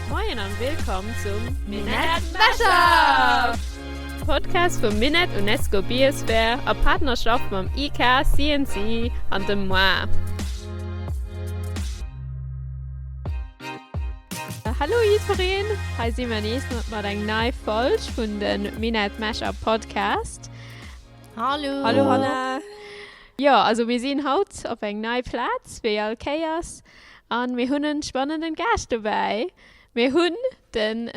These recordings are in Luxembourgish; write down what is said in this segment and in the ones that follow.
Moien an willkomm zum Minett Mashup! Podcast vum Minett UNESCO Biosphere a Partnerschaft mam IK, CNC an dem moi. Hallo jiddwereen, hei si mer nees mat eng nei Folg vun den Minett Mashup Podcast. Hallo! Hallo Hanna! Jo, also mir sinn haut op eng nei Plaz, wéi all Kéiers, an mir hunn en spannenden Gaascht dobäi. Mir hunn den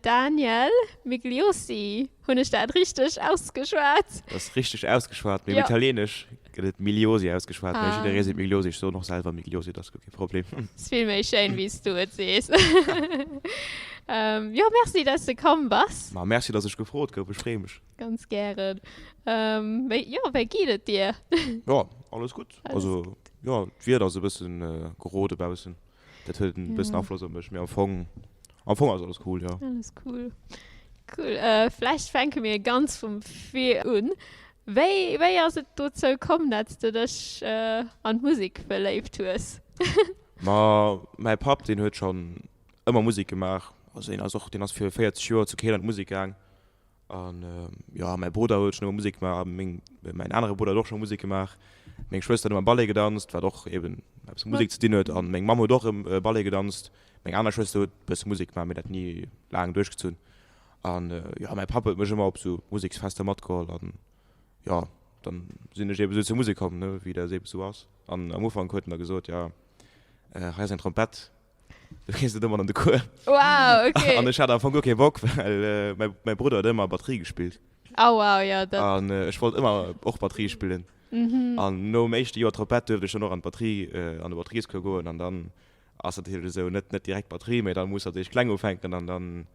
Daniel Migliosi. Hunn ech dat richteg ausgeschwat? Dat ass richteg ausgeschwat, mee op Italieenesch gëtt et Migliosi ausgeschwat. Mee jidderee seet Migliosi, ech soen och selwer Migliosi, dat ass guer kee Problem. Ass vill méi schéin, wéi s du et sees. Jo, merci, dass de komm bass. Ma merci, dass ech gefrot gouf, ech freeë mech. Ganz gären. Wéi, jo, wéi geet et dir? Jo, alles gutt. Also, jo, d'Wieder ass e bëssen gerode baussen. Dat huet e bëssen Afloss op mech, mee am Fong, am Fong ass alles cool, jo. Alles cool. Cool. Vläicht fänke mir ganz vum Vir un. Wéi, wéi ass et dozou komm, dat s de dech an d'Musek verléift hues? Ma mäi Papp, deen huet schonn ëmmer Musek gemaach. Also deen ass och, deen ass fir 40 Joer zu Keel an d'Musek gaang. An jo, mäi Brudder huet schonn ëmmer Musek gemaach a meng, mäin anere Brudder huet och scho Musek gemaach. Meng Schwëster huet ëmmer Ballet gedanzt, wat och eben eppes mat Musek ze dinn huet. An meng Mamm huet och Ballet gedanzt. Meng aner Schwëster huet e bësse Musek gemaach, mee dat ni laang duerchgezunn. An jo, mäi Papp huet mech ëmmer op sou Museksfester matgeholl an jo, dann sinn ech eben esou zur Musek komm, ne, wéi dat eben esou ass. An am Ufank huet en da gesot, jo, hei ass eng Trompett. Du gees net ëmmer an de Cours. Wow, okay. An ech hat am Fong guer kee Bock, well mäi Brudder huet ëmmer Batterie gespillt. Oh wow, jo, dat. An ech wollt ëmmer och Batterie spillen. An nom éischte Joer Trompett duerft ech dann och an d'Batterie, an de Batteriescours goen. An dann ass natierlech esou, net, net direkt Batterie, mee dann muss natierlech kleng ufänken an dann,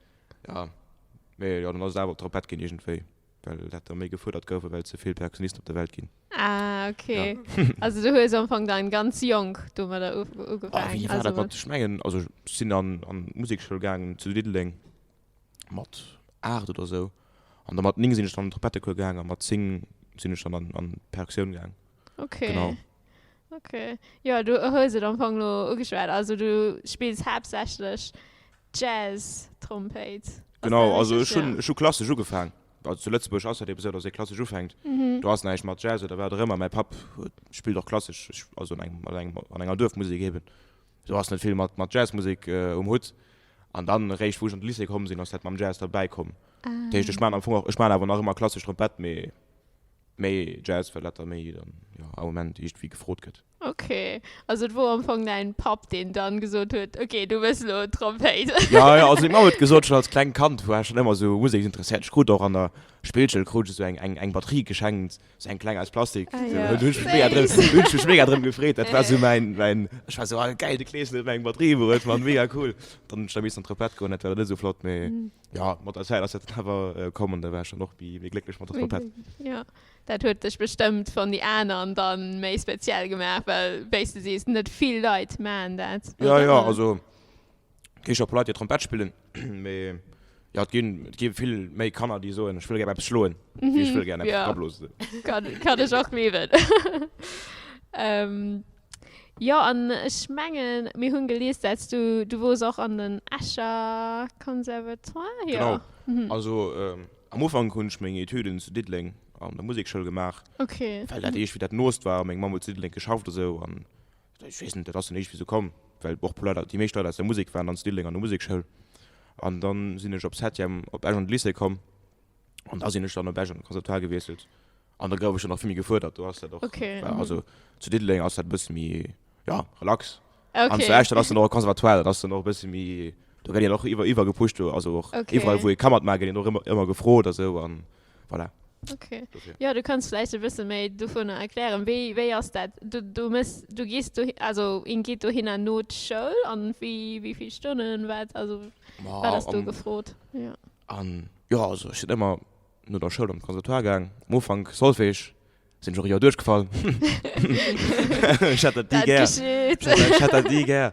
ja, mee jo, dann ass et awer op Trompett ginn iergendwéi. Well dat da méi gefuerdert gouf a well ze vill Perkussionisten op der Welt ginn. Ah, okay. Ja. Also du hues am Fong dann ganz jonk domadder ugefaangen. Ah, wéini war dat mat? Ech mengen, also ech sinn an an d'Musekschoul gaangen zu Diddeleng mat 8 oder sou. An da mat 9 sinn ech dann an den Trompettecours gaang a mat 10 sinn ech dann an an d'Perkussioun gaang. Okay. Genau. Okay. Jo, du hues et am Fong lo ugeschwat. Also du spills haaptsächlech Jazz-Trompéit. Genau, also ech hunn ech hu klassesch ugefaang. Also zu Lëtzebuerg ass dat ebe sou, datt ee klassesch ufänkt. Do ass näischt mat Jazz oder wat och ëmmer. Mäi Papp huet spillt och klassesch, ech also an engem an engem an enger Duerfmusek eben. Do ass net vill mat mat Jazzmusek um Hutt. An dann eréischt wou ech an de Lycée komm sinn, ass dat mam Jazz derbäi komm. Dat heescht ech maan am Fong och ech maan awer nach ëmmer klassesch Trompett, mee méi Jazz, well dat da méi dann jo am Moment iergendwéi gefrot gëtt. Ok, also et wor am Fong däin Papp deen dann gesot huet, ok du wëss lo Trompéit. Jo jo, also meng Mamm huet gesot, schon als klengt Kand war ech schon ëmmer sou museksinteresséiert. Ech krut och an der Spillschoul krut ech sou eng eng eng Batterie geschenkt, sou eng kleng aus Plastik. Ah jo. Do hunn ech mech mega drëm, do hunn ech mech mega drëm gefreet. Dat war sou mäin mäin, ech war sou, ah geil, de Kleeschen huet mir eng Batterie bruet, Mann, mega cool. Dann hunn ech da missen an d'Trompett goen, dat war dann net sou flott, mee jo, mat der Zäit ass dat dann awer komm an da war ech dann och méi méi glécklech mat der Trompett. Jo. Dat huet dech bestëmmt von déi aneren dann méi speziell gemaach, well wéi s de sees, net vill Leit maachen dat, Ja, oder? ja, also et gi scho Leit, déi Trompett spillen, mee jo, et ginn, et gi vill méi Kanner, déi soen, ech wëll gär eppes schloen, wéi ech wëll gär eppes Ja. drablosen. Kann, kann ech och gleewen. Jo, an ech mengen, mir hunn gelies, dat s du, du wors och an den Escher Conservatoire, jo? Genau, also Am Ufank hunn ech meng Etüden zu Diddeleng an der Musekschoul gemaach, Okay. well dat iergendwéi dat Noost war. Meng Mamm huet zu Diddeleng geschafft a sou an ech weess net, dat ass dann iergendwéi sou komm, well och puer Leit, déi meescht Leit aus der Musek waren dann zu Diddeleng an der Musekschoul. An dann sinn ech op Septième op Esch an de Lycée komm an da sinn ech dann op Esch an de Conservatoire gewiesselt an da gouf ech dann och vill méi gefuerdert. Do ass dat och, Okay. war also zu Diddeleng ass dat e bësse méi, ja, relax. Okay. An zu Esch, dat ass dann och e Conservatoire, dat ass dann och e bësse méi, do gëtt een och iwwer, iwwergepusht, do, also och Okay. iwwerall, wou ee ka matmaachen, gëtt een och ëmmer, ëmmer gefrot a sou an voilà. Okay. Dofir. Jo, du kanns vläicht e bësse méi dovunner erklären. Wéi, wéi ass dat? Du, du mëss, du gees do, also een geet dohinner no d'Schoul an wéi, wéi vill Stonnen, wat, also Ma wat ass do am, gefrot? Jo. an jo, also ech sinn ëmmer no der Schoul an d'Conservatoire gaang. Am Ufank Solfège, Sinn ech och e Joer duerchgefall. Ech hätt dat ni Dat gär. geschitt. Ech hätt dat ni gär.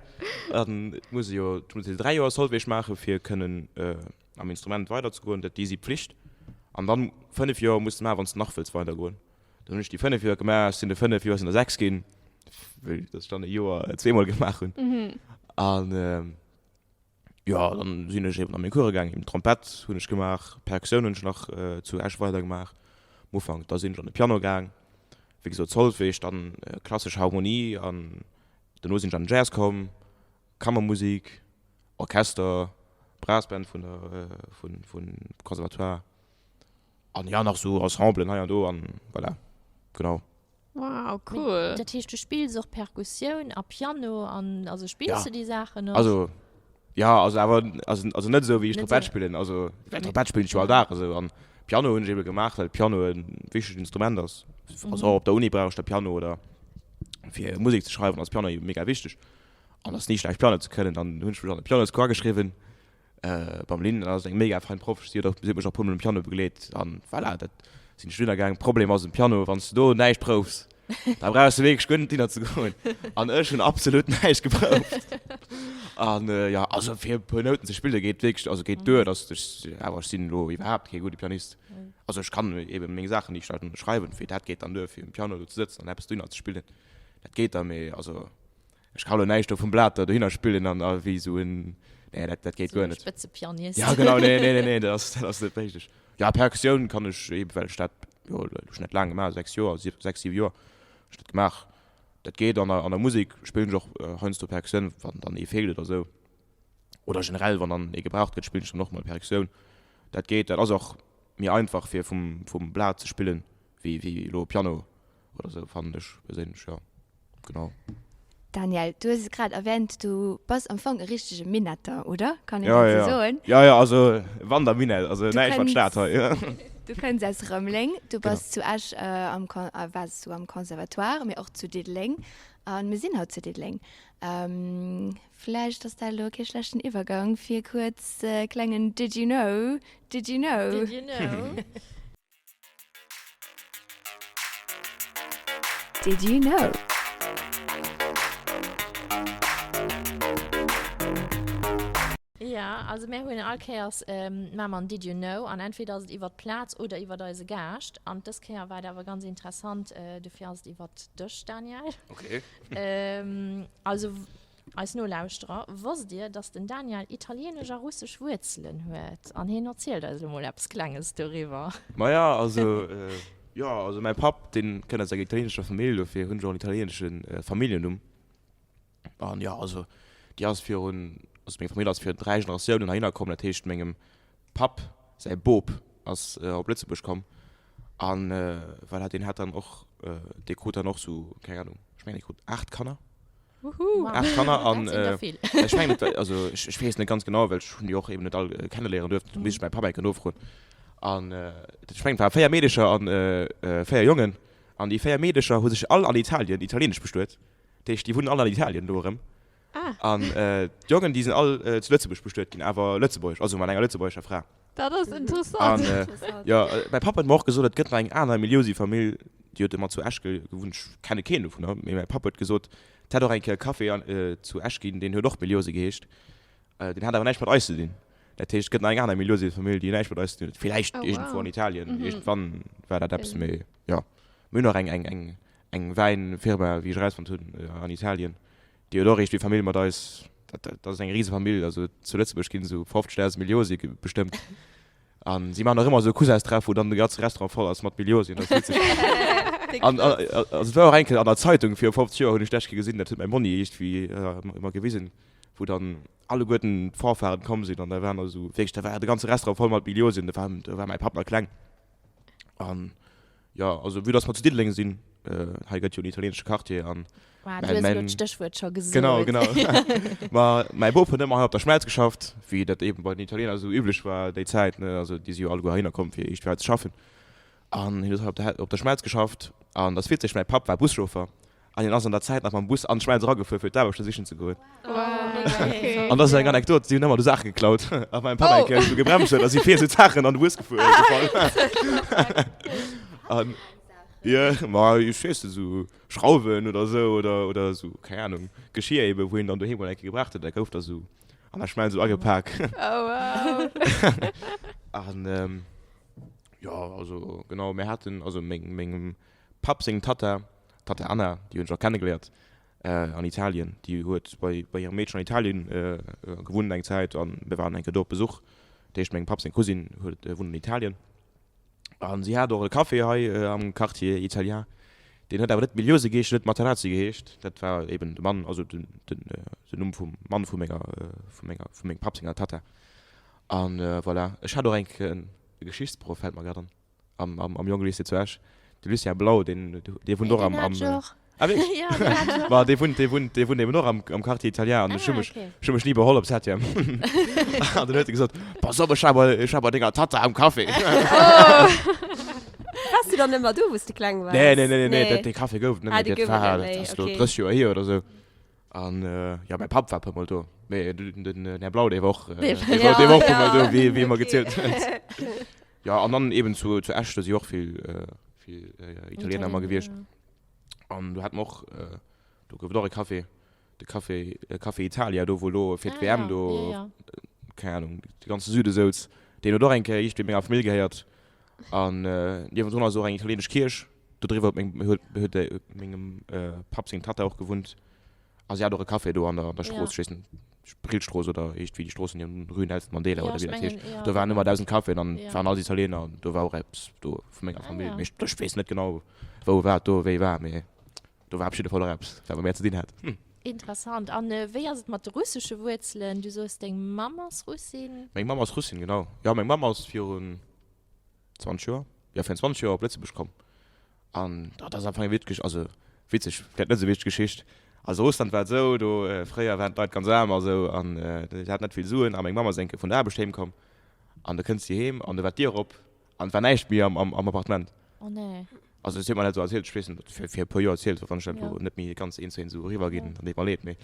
An et muss ee jo, et muss ee 3 Joer Solfège maache fir kënnen am Instrument weiderzegoen, dat déi si Pflicht. An dann 5 Joer muss de maachen, wann s de nach wëlls weidergoen. Dann hunn ech déi 5 Joer gemaach, aus deene 5 Joer sinn der 6 ginn, well ech dann e Joer zweemol gemaach hunn. An. Jo, dann sinn ech eben an meng Course gaangen, eben Trompett hunn ech gemaach, Perkussioun hunn ech nach zu Esch weider gemaach am Ufank. Da sinn ech an de Piano gaang, wéi gesot Solfège, dann klassesch Harmonie an dono sinn ech an den Jazz komm, Kammermusik, Orchester, Brassband vun der vun vum Conservatoire an jo nach sou Ensemblen hei an do an voilà, genau. Wow, cool. Dat heescht, du spills och Perkussioun a Piano an also spills Ja. du déi Saachen och? Also, ja, also awer also, also net esou wéi ech Net Trompett esou. spillen. Also well Trompett spillen ech jo all Dag esou an Piano hunn ech ebe gemaach, well Piano e wichtegt Instrument ass. Also och op der Uni brauch ech de Piano oder fir Musek ze schreiwen ass Piano ebe mega wichteg. An ass ni schlecht Piano ze kënnen. Dann hunn ech mech an de Pianoscours ageschriwwen. Beim Lynn, dat ass eng mega fein Proff, si huet och, si huet mech och e puermol um Piano begleet an voilà, dat sinn ech dunner gaang. Problem ass um Piano, wann s du do näischt proufs, da brauchs du wierklech guer net hinner ze goen an ech hunn absolut näischt geprouft an jo, also fir e puer Nouten ze spille geet wierklech, also geet duer, dass ech, awer ech sinn elo iwwerhaapt kee gudde Pianist, also ech kann eben meng Saachen déi ech da schreiwen, fir dat geet dann duer fir um Piano do ze sëtzen an eppes dohinner ze spillen, dat geet da, mee also Ech ka lo näischt do vum Blat da dohinner spillen an a wéi sou en, nee dat dat geet guer net. Spëtzepianist. Ja genau, nee nee nee nee dat ass dat ass net méiglech. Ja Perkussioun kann ech eben, well ech dat jo elo schon net laang gemaach, 6 Joer, 6, 7 Joer hu ech dat gemaach. Dat geet an der an der Musek spillen ech och heiansdo Perkussioun, wann dann ee feelt oder sou. Oder generell wann dann ee gebraucht gëtt, spillen ech dann och mol Perkussioun. Dat geet, dat ass och méi einfach fir vum vum Blat ze spillen wéi wéi elo Piano oder sou fannen ech perséinlech, jo. Genau. Daniel, du hues et grad erwähnt, du bass am Fong e richtege Minetter, oder? Kann een Ja, dat sou ja. soen? Ja, ja, also Wanderminett, also Du näischt mat kënns, Stad hei. du kënns aus Rëmeleng, du Genau. bass zu Esch am Con-, waars du am Conservatoire, mee och zu Diddeleng. A mir sinn haut zu Diddeleng. Vläicht ass dat elo kee schlechten Iwwergang fir kuerz e klengen Did you know, did you know? Did you know? Did you know? Ja, also mär hunn all Kéiers maache mer en Did you know an entweder ass et iwwert d'Plaz oder iwwert eise Gaascht. An dës Kéier war et awer ganz interessant, dofir ass et iwwert dech, Daniel. Okay. Also Eis Nolauschterer, wosst dir, dass den Daniel italienesch a russesch Wuerzelen huet? An hien erzielt eis elo mol eppes Klenges doriwwer. Maja, also, jo, also mäi Papp, dee kënnt aus enger italienescher Famill, dofir hunn ech och en italienesche Familljennumm. An jo, also déi ass virun, also meng Famill ass virun 3 Generatiounen heihinner komm, dat heescht mengem Papp säi Bop ass op Lëtzebuerg komm an voilà, deen hat dann och, dee krut dann och sou, keng Ahnung, ech mengen dee krut 8 Kanner. Wuhu. 8 Kanner an Dat sinn der vill. ech mengen et war, also ech ech weess net ganz genau, well ech hunn déi och eben net all kenneléieren duerfen, do misst ech mäi Papp eng Kéier nofroen. An ech mengen et ware 4 Meedecher an 4 Jongen an déi 4 Meedecher hu sech all an Italien italieenesch bestuet, dat heescht déi wunnen all an Italien elo erëm. Ah. An d'Jongen déi sinn all zu Lëtzebuerg bestuet ginn, awer lëtzebuergesch, also mat enger lëtzebuergescher Fra. Dat ass interessant. An jo, mäi Papp huet mer och gesot, et gëtt nach eng aner Migliosi-Famill, déi huet ëmmer zu Esch gewunnt, ech kenne keen dovunner, mee mäi Papp huet gesot, et hätt och eng Kéier e Café zu Esch ginn, deen huet och Migliosi geheescht, deen hat awer näischt mat eis ze dinn. Dat heescht, et gëtt nach eng aner Migliosi-Famill, déi näischt mat eis ze dinn huet. Villäicht iergendwou an Italien, iergendwann war dat eppes, mee jo. Mir hunn och eng, eng, eng, eng Wäinfirma, wéi ech erausfonnt hunn, an Italien, Déi huet och eréischt déi Famill mat eis, dat dat ass eng rise Famill, also zu Lëtzebuerg ginn esou 50.000 Milliosi bestëmmt. An si maachen och ëmmer esou Cousinstreff, wou dann de ganze Restaurant voll ass mat Milliosien, dat ass witzeg. An also et war och eng Kéier an der Zeitung viru 50 Joer, hunn ech d'lescht Kéier gesinn, dat huet mäi Monni iergendwéi mer gewisen, wou dann alleguerten d'Vorfahren komm sinn an da waren da esou wierklech, da war de ganze Restaurant voll mat Milliosien, do war do war mäi Papp nach kleng. An jo, also vue dass mer zu Diddeleng sinn, hei gëtt jo en italienesche Quartier an Wow, du hues elo d'Stéchwuert scho gesot. Genau, genau. Ma mäi Bop huet ëmmer hei op der Schmelz geschafft, wéi dat eben bei den Italiener esou üblech war déi Zäit, ne. Also déi si jo alleguer heihinner komm, fir iergendwéi hei ze schaffen. An hien huet hei op der op der Schmelz geschafft. An dat ass witzeg, mäi Papp war Buschauffer an hien ass an der Zäit nach mam Bus an d'Schmelz eragefuer, fir d'Aarbechter sichen ze goen. Okay. An dat ass eng Anekdot, si hunn ëmmer do Saache geklaut. A mäin Papp eng Kéier esou gebremst huet, a si vir esou d'Saachen an de Bus gefuer, gefall. An, jo, ma ech weess net, esou Schrauwen oder esou oder, oder esou, keng Ahnung, Geschir eben, wou hien dann doheem mol eng Kéier gebraucht huet, dat gouf da esou an der Schmelz esou agepak. Oh wow. An, jo, also genau, mir haten, also meng, mengem Papp seng Tatta, d'Tatta Anna, déi hunn ech och kennegeléiert. An Italien. Déi huet bei bei hirem Meedchen an Italien gewunnt eng Zäit an mir waren eng Kéier do op Besuch. Dat heescht mengem Papp seng Cousine huet wunnt an Italien. An si hat och e Café hei am Quartier Italien. Deen huet awer net Migliose geheescht, deen huet Materazzi geheescht. Dat war eben de Mann, also den den den Numm vum Mann vu menger vu menger vu mengem Papp senger Tatta. An voilà, ech hat och eng Kéier e Geschichtsproff, fält mer grad an. am, am, am Jongelycée zu Esch. De Lucien Blau, deen, dee wunnt och am, am, Ah, wierklech? Ja, deen hat ech och. Ma dee wunnt, dee wunnt, dee wunnt eben och am, am Quartier Italien an ech hu mech, Ah, okay. ech hu mech ni beholl op Septième. An dann huet e gesot, Pass op, ech war bei, ech war bei denger Tatta am Café. Oh! Waars du dann ëmmer do, wou s de kleng waars? Nee, nee, nee, nee, nee, dat, dee Café gouf et net Ah, méi. dee Dat gouf et war, net méi, dat ass elo okay. 30 Joer hier oder sou. An jo, mäi Papp war e puermol do, mee den Här Blau, dee war och, dee war, dee war och e puermol do, wéi, wéi e mer gezielt huet. Jo, an dann eben zu, zu Esch, do si och vill, vill Italiener ëmmer gewiescht. An do hat mer och, do gouf et och e Café, de Café, Café Italia, do wou elo fir d'WM do, keng Ahnung, de ganze Süde souz. Deen huet och eng Kéier iergendwéi menger Famill gehéiert. An niewendrun ass och eng italienesch Kierch, do driwwer huet meng, huet, huet mengem Papp seng Tatta och gewunnt. A si hat och e Café do an der, an der Strooss, ech weess net, Brillstrooss oder heescht wéi déi Strooss un Rue Nelson Mandela oder wéi dat heescht. Do waren ëmmer 1.000 Caféen an et waren alles Italiener an do war och eppes do vu menger Famill. Mee ech weess net genau wou wat do wéi war, mee do war op jidde Fall och eppes wat mat mär ze dinn hat. Interessant. An wéi ass et mat de russesche Wuerzelen? Du soos deng Mamm ass Russin? Meng Mamm ass Russin, genau. Jo, meng Mamm ass virun 20 Joer, jo virun 20 Joer op Lëtzebuerg komm. An dat ass am Fong eng witzeg, also witzeg, vläicht net esou witzeg Geschicht. Also Russland war et esou, do fréier waren d'Leit ganz aarm a sou an si haten net vill Suen a meng Mamm ass eng Kéier vun der Aarbecht heem komm an du kënns si heem an du war d'Dier op an et war näischt méi am am Appartement. Oh nee. Also si huet mer dat esou erzielt, ech weess net, fir fir e puer Joer erzielt, wann ech dat elo net méi ganz eent zu eent esou eriwwer ginn, dann deet mer leed, mee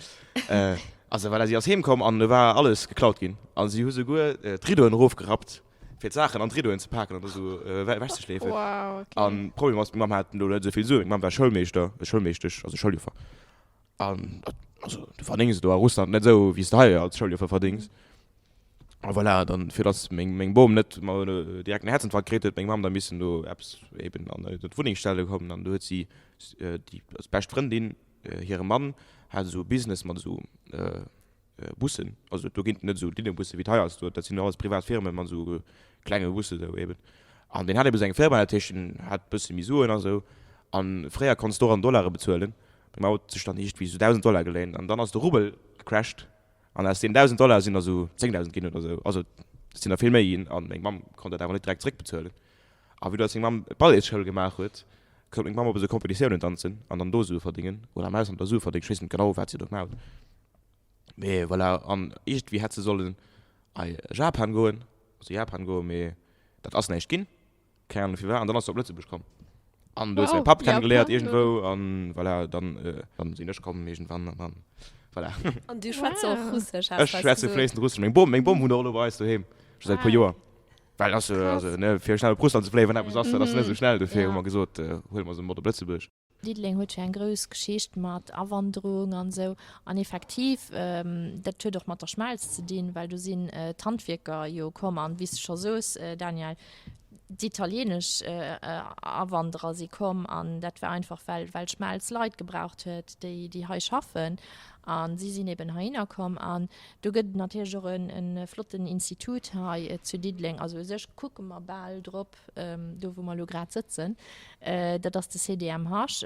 also voilà, si ass heem komm an do war alles geklaut ginn a si hu souguer d'Riddoen erofgerappt. fir d'Saachen an d'Ridoen ze paken an da sou ewechzeschleefen. Wow, okay. An Problem ass, meng Mamm hat elo net esou vill Suen. Meng Mamm war Schoulmeeschter, Schoulmeeschtesch, also Schouljoffer. An dat, also du verdéngs do a Russland net esou, wéi s de hei als Schouljoffer verdéngs. A voilà, dann, fir datt meng, meng Bom net mer direkt en Herzinfarkt kritt, huet meng Mamm da missen do eppes eben an d'Wunneng stelle kommen. An du huet si déi bescht Frëndin, hire Mann hat esou e Business mat esou Bussen, also do ginn et net esou Linnebusse wéi et hei ass, do dat sinn alles privat Firmen mat esou klenge Busse esou eben. An deen hat eben esou eng Firma, dat heescht en hat e bësse méi Suen a sou. An fréier konns de och an Dollare bezuelen, meng Mamm huet sech dann iergendwéi esou 1.000 Dollar geléint an dann ass de Rubel gecrasht an aus deenen 1.000 Dollar sinn der esou 10.000 ginn oder esou, also et sinn der vill méi ginn an meng Mamm konnt dat awer net direkt zréckbezuelen. A vue dass meng Mamm Balletsschoul gemaach huet, konnt meng Mamm op esou Competitiounen danzen an dann do Sue verdéngen oder am Ausland da Sue verdéngen, ech weess net genau wat si do gemaach huet. Mee voilà, an iergendwéi hätt se sollen a Japan goen, also Japan goen, mee dat ass näischt ginn, keng Ahnung firwat, an dann ass se op Lëtzebuerg komm. An do huet se mäi Papp kennegeléiert iergendwou an voilà, dann, dann sinn ech komm iergendwann an dann voilà. An du schwätz och Russesch, has Ech schwätze fléissend Russesch. Meng Bom, meng Bom wunnt och elo bei eis doheem, scho säit e puer Joer. Well ass, also ne, fir schnell op Russland ze fléien, wann eppes ass, dat ass net esou schnell, dofir hu mer gesot, huele mer se mat op Lëtzebuerg. Diddeleng huet jo eng grouss Geschicht mat Awanderung an esou. An effektiv, dat huet och mat der Schmelz ze dinn, well do sinn d'Handwierker jo komm. An wéi s de scho soos, Daniel, d'italienesch Awanderer si komm. An dat war einfach, well well d'Schmelz Leit gebraucht huet, déi déi hei schaffen. A si sinn eben heihinner komm. An do gëtt et natierlech och e flotten Institut hei zu Diddeleng. Also u sech kucke mer bal drop, do wou mer elo grad sëtzen, dat ass de CDMH.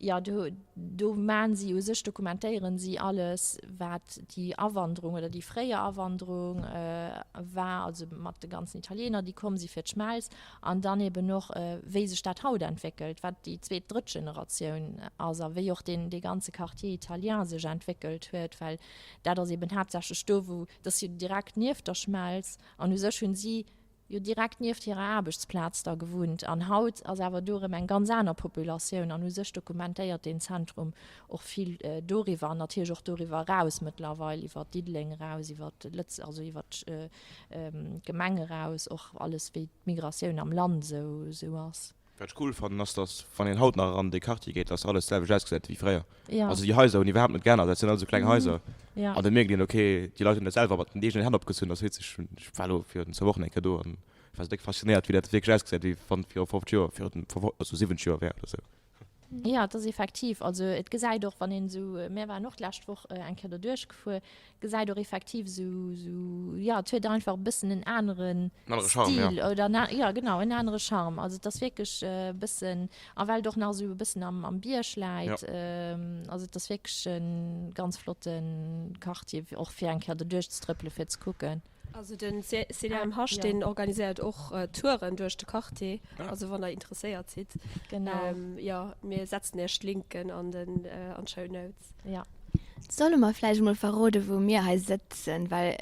Jo, do, do maachen si u sech, dokumentéieren si alles, wat déi Awanderung oder déi fréier Awanderung war, also mat de ganzen Italiener, déi komm si fir d'Schmelz, an dann eben och, wéi sech dat haut entwéckelt, wat déi zweet, drëtt Generatioun ass a wéi och deen, dee ganze Quartier italien sech entwéckelt huet, well dat ass eben haaptsächlech do, wou, dat ass jo direkt nieft der Schmelz, an u sech hunn si jo direkt nieft hirer Aarbechtsplaz da gewunnt an haut ass awer do erëm eng ganz aner Populatioun an u sech dokumentéiert deen Zentrum och vill doriwwer an natierlech och doriwwer eraus mëttlerweil, iwwer Diddeleng eraus, iwwer Lëtz-, also iwwer d'Gemeng eraus och alles wéi d'Migratioun am Land esou ass. Wat ech cool fannen ass dass wann een haut nach an dee Quartier geet, dass alles d'selwecht ausgesäit wéi fréier. Ja. Also déi Haiser hunn iwwerhaapt net geännert, dat sinn alles esou kleng Haiser. Ja. An da mierkt een, okay, déi Leit hunn dat selwer mat den eegenen Hänn opgezunn. Dat ass witzeg. Ech war elo virun zwou Wochen eng Kéier do an ech war esou déck faszinéiert wéi dat wierklech ausgesäit, wéi wann et viru 50 Joer, virun also 70 Joer wär oder esou. Jo, et ass effektiv, also et gesäit och, wann een esou, mär waren och d'lescht Woch eng Kéier doduerch gefuer, gesäit och effektiv esou, esou, jo, et huet einfach e bëssen en aneren En anere Charme, Stil ja. oder en a, jo genau, en anere Charme. Also et ass wierklech e bëssen, a well et och nach esou e bëssen am, am Bierg läit, also et ass wierklech e ganz flotte Quartier, och fir eng Kéier doduerch ze trëppelen, fir ze kucken. Also den CDMH deen organiséiert och Touren duerch de Quartier, also wann der interesséiert sidd. Genau. Jo, mir setzen iech d'Linken an den an d'Show Notes. Ja. Solle mer vläicht emol verrode wou mir hei sëtzen, well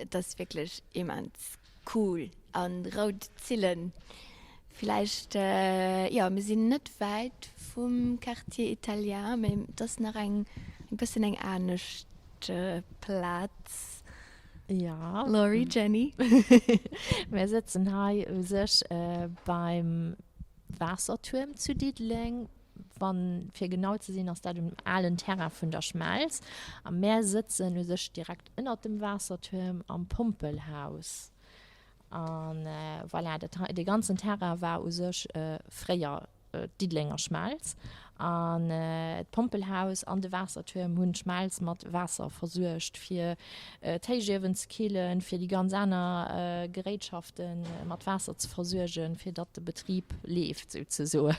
et ass wierklech immens cool an rout Zillen vläicht. Jo, mir sinn net wäit vum Quartier Italien, mee et ass nach eng e bëssen eng anescht Plaz. Ja. Laurie, Jenny. Mir sëtzen hei u sech beim Waassertuerm zu Diddeleng. Wann, fir genau ze sinn, ass dat um alen Terrain vun der Schmelz. A mär sëtzen u sech direkt ënnert dem Waassertuerm am Pompelhaus. A voilà, dat hei, dee ganzen Terrain war u sech fréier d'Diddelenger Schmelz an d'Pompelhaus an de Waassertuerm hunn d'Schmelz mat Waasser versuergt, fir d'Héichiewen ze killen, fir déi ganz aner Geréitschafte mat Waasser ze versuergen, fir datt de Betrib leeft souzesoen.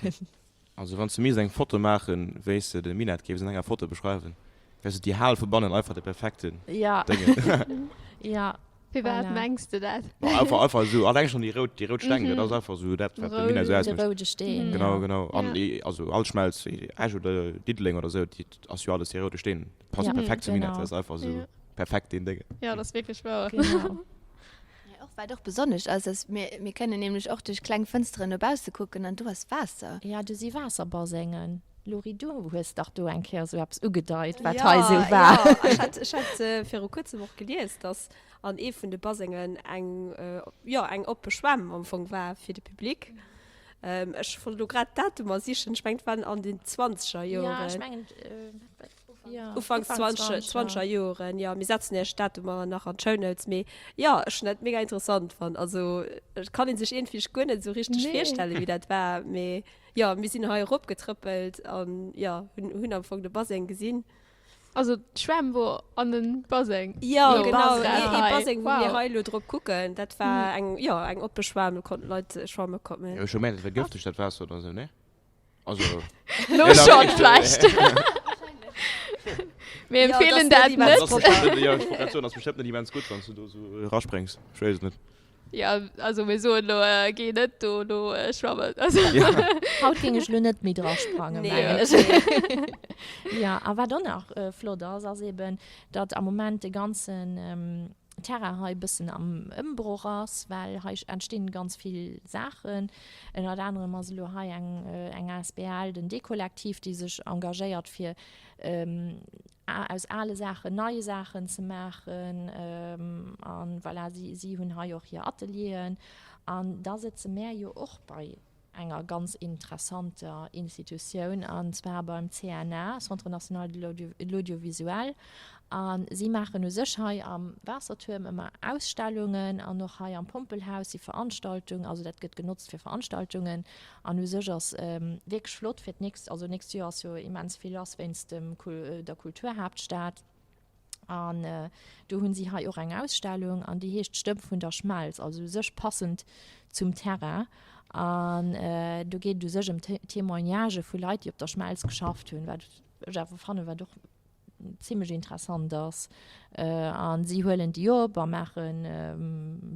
Also wann s de misst eng Foto maachen, wéi s de de Minett géifs an enger Foto beschreiwen, wär sou déi Hal vu bannen einfach de perfekten Déngen. Ja. Firwat mengs de dat? Ma einfach, einfach esou, alleng schon déi rout, déi rout Steng, dat ass einfach esou dat, wat de Minett esou De ausmécht. roude Steen, Genau, ja. genau. An déi, also all Schmelz, Esch oder Diddeleng oder esou, déi ass jo alles dee roude Steen. Dat passt Ja, perfekt zum Minett, genau. dat ass einfach esou Ja. perfekt deen Déngen. Ja, dat ass wierklech wouer. Genau. Ja, och wat och besonnesch ass, ass mir, mir kënnen nämlech och duerch kleng Fënsteren no bausse kucken an do ass Waasser. Ja, do si Waasserbasengen. Laurie, du hues dach do eng Kéier esou eppes ugedeit, wat hei esou war. Jo, ech hat, ech hat viru kuerzem och gelies, dass an ee vun de Basengen eng, jo, eng oppe Schwämm am Fong war fir de Public. Ech wollt elo grad d'Datumer sichen, ech mengen, et waren an den zwanzeger Ja, ech Joren. mengen, jo, Ufanks Ufank zwanzeger Joren, jo. Mir setzen iech d'Datumer nach an d'Shownotes, mee jo, ech hunn dat mega interessant fonnt. Also, et kann ee sech iergendwéi guer net esou richteg Nee. virstellen, wéi dat war, mee Jo, mir sinn hei erop getrëppelt an jo, hunn hunn am Fong de Baseng gesinn. Also d'Schwämm wor an den Baseng? Jo, genau, ee Baseng wou mir hei elo drop kucken, dat war eng, jo, eng oppe Schwämm, do konnten Leit schwamme kommen. Jo, ech hu gemengt et wär gëfteg dat Waasser oder sou, nee? Also. Lo schonn vläicht. Mir empfeelen dat net. Jo, ech wollt grad soen, ass bestëmmt net immens gutt wann s du do sou eraspréngs, ech weess et net. Ja, also mir soen elo, géi net do elo schwammen. Also. Haut géing ech elo net méi dra sprangen, Nee. mengen ech. Ja, a wat och nach flott ass, ass eben, datt am Moment de ganzen Terrain hei e bëssen am Ëmbroch ass, well hei entstinn ganz vill Saachen. Ënnert anerem ass elo hei eng eng asbl, den Dekollektiv, déi sech engagéiert fir aus ale Saachen nei Saachen ze maachen. A voilà, si, si hunn hei och hir Atelieren. An da sëtze mär jo och bei enger ganz interessanter Institutioun, an zwar beim CNA, Centre national de l'audiovisuel. A si maachen u sech hei am Waassertuerm ëmmer Ausstellungen an och hei am Pompelhaus si Veranstaltungen, also dat gëtt genotzt fir Veranstaltungen. An u sech ass wierklech flott fir d'nächst, also nächst Joer ass jo immens vill lass wéinst dem der Kulturhaaptstad. An do hunn si hei och eng Ausstellung an déi heescht D'Stëmm vun der Schmelz, also u sech passend zum Terrain. An do geet et u sech ëm Témoignagë vu Leit, déi op der Schmelz geschafft hunn, wat ech awer fannen, wat och zimlech interessant ass. A si huelen déi op a maache